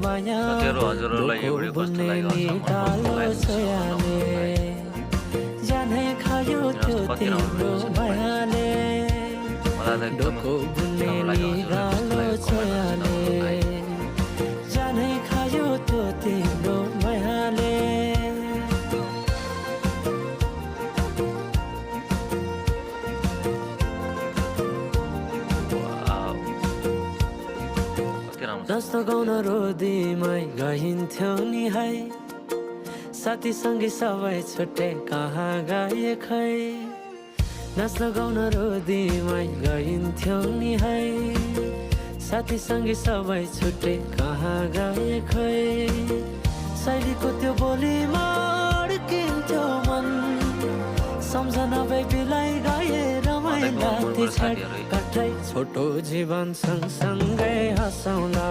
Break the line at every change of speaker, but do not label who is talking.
माया
साथीहरु हजुरहरुलाई यो भिडियो कस्तो लाग्यो
जाने खायो त्यो तिम्रो मायाले डोको बुन्ने निरालो छयाले जाने खायो त्यो तिम्रो मायाले जस्तो गाउन रोदीमै गइन्थ्यो नि है साथी सँगै सबै छुट्टे कहाँ गए खै नाच्न गाउन रोदीमै गइन्थ्यो नि है साथी सँगै सबै छुट्टे कहाँ गए खै शैलीको त्यो बोलीमा अड्किन्थ्यो मन सम्झना बिलाई गए रमाइला ती छाड कठै छोटो जीवन सँगसँगै हँसाउला